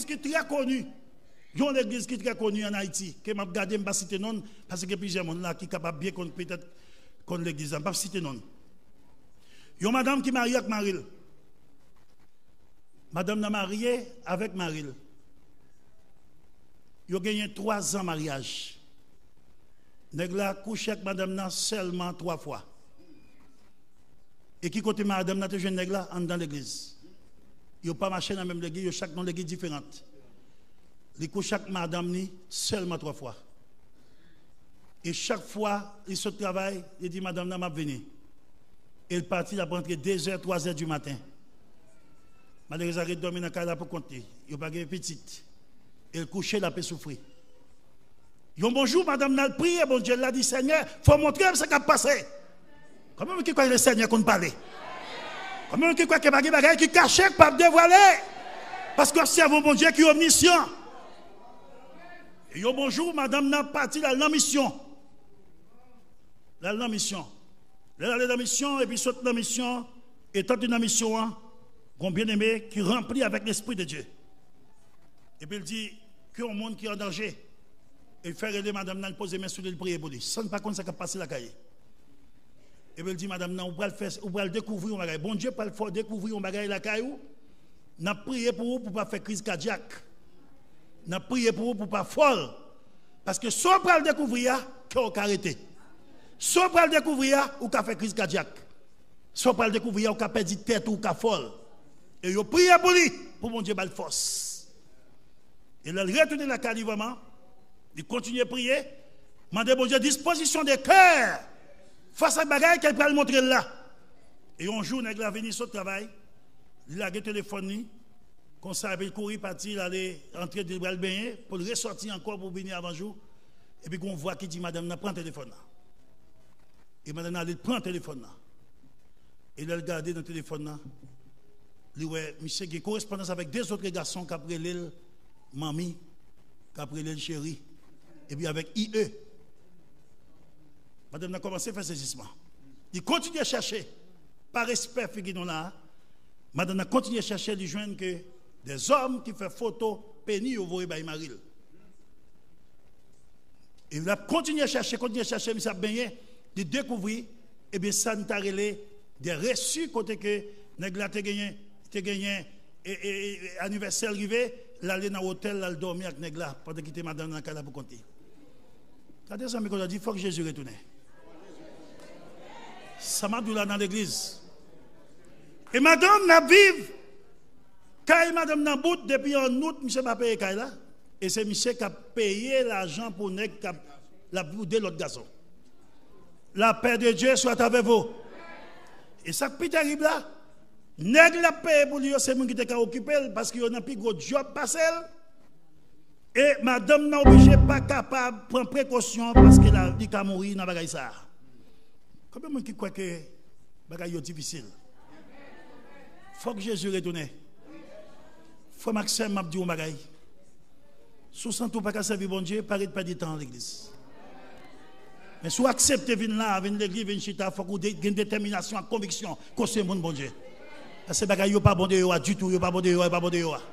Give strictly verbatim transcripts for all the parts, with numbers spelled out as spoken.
ki trè koni. Yon legliz ki trè koni ann Ayiti, ke m ap gade, m pa site non l, paske gen plizyè moun la ki kapab byen konn, petèt, konn legliz la. M p ap site non l. Yon madanm ki marye ak mari l. Madanm nan marye avèk mari l. Yo genyen twa zan maryaj. Nèg la kouche ak madanm nan sèlman twa fwa. E ki kote madanm nan te jwenn nèg la? Anndan legliz. Yo pa mache nan menm legliz, yo chak nan legliz diferan. Li kouche ak madanm ni sèlman twa fwa. E chak fwa li sot travay, li di madanm nan, "M ap vini." E l pati, l ap rantre de zè, twa zè di maten. Malerèz la ret dòmi nan kay la pou kont li. Yo pa gen pitit. E l kouche, l ap soufri. Yon bon jou, madanm nan al priye Bondye, l la di, "Senyè, fò w montre m sa k ap pase." Konbyen moun ki kwè Lesenyè konn pale? Konbyen moun ki kwè ke pa gen bagay ki kache, k p ap devwale? Paske w ap sèvi yon Bondye ki omnisyan. E yon bon jou, madanm nan pati, l al nan misyon. L al nan misyon. Lè l ale nan misyon, epi sot nan misyon, etan li nan misyon an, gon byeneme ki ranpli avèk Lespri de Dye. Epi l di, ke yon moun ki an danje. E l fè rele madanm nan, l poze men sou li, l priye pou li. San l pa konn sa k ap pase lakay li. Epi l di madanm nan, ou pral fè, ou pral dekouvri yon bagay. Bondye pral fè w dekouvri yon bagay lakay ou. N ap priye pou ou, pou w pa fè kriz kadyak. N ap priye pou ou, pou w pa fòl. Paske sa w pral dekouvri a, kè w ka rete. Sa w pral dekouvri a, ou ka fè kriz kadyak. Sa w pral dekouvri a, ou ka pèdi tèt ou, ou ka fòl. E yo priye pou li, pou Bondye ba l fòs. E lè l retounen lakay li vrèman, li kontinye priye, mande Bondye dispozisyon de kè fas ak bagay ke l pral montre l la. E yon jou, nèg la vini sot travay, li lage telefòn li, konsa, epi l kouri pati, l ale antre, di l pral benyen, pou l resòti ankò pou vini avan jou. Epi gon vwa ki di madanm nan, "Pran telefòn nan." E madanm nan ale pran telefòn nan. E lè l gade nan telefòn nan, li wè misye gen korespondans avèk de zòt gason k ap rele l manmi, k ap rele l cheri, epi avèk I E. Madanm nan kòmanse fè sezisman. Li kontinye chèche, pa respè figi nou la a. Madanm nan kontinye chèche, li jwenn ke dèzòm ki fè foto peni yo voye bay mari l. E l ap kontinye chèche, kontinye chèche, misye ap benyen, li dekouvri, ebyen, sa n ta rele de resi, kote ke nèg la te genyen, te genyen, e, e, e, anivèsè l rive, l ale nan otèl, l al dòmi ak nèg la, pandan kite madanm nan nan kay la pou kont li. Gade zanmi kote di, "Fòk Jezi retounen." Sa m ap di w la nan legliz. E madanm nan ap viv kay madanm nan bout depi an out, misye pa peye kay la. E se misye k ap peye lajan pou nèg k ap, l ap pou de lòt gason. La paix de Dieu soit avec vous. E sa k pi tèrib la, nèg l ap peye pou li yo, se moun ki te ka okipe l, paske yo nan pi gwo djòb pase l. E madanm nan oblije pa kapab pran prekosyon paske la, li ka mouri nan bagay sa a. Konbyen moun ki kwè ke bagay yo difisil? Fòk Jezi retounen. Frè m ak sè m, m ap di w yon bagay. Si w santi w pa ka sèvi Bondye, pa ret pèdi tan an legliz. Men si w aksepte vin la, vin legliz, vin chita, fòk ou de, gen detèminasyon ak konviksyon ke w se moun Bondye. Paske bagay yo pa bon deyò a ditou, yo pa bon deyò a, yo pa bon deyò a.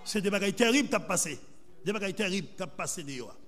Se de bagay tèrib k ap pase. De bagay tèrib k ap pase deyò a.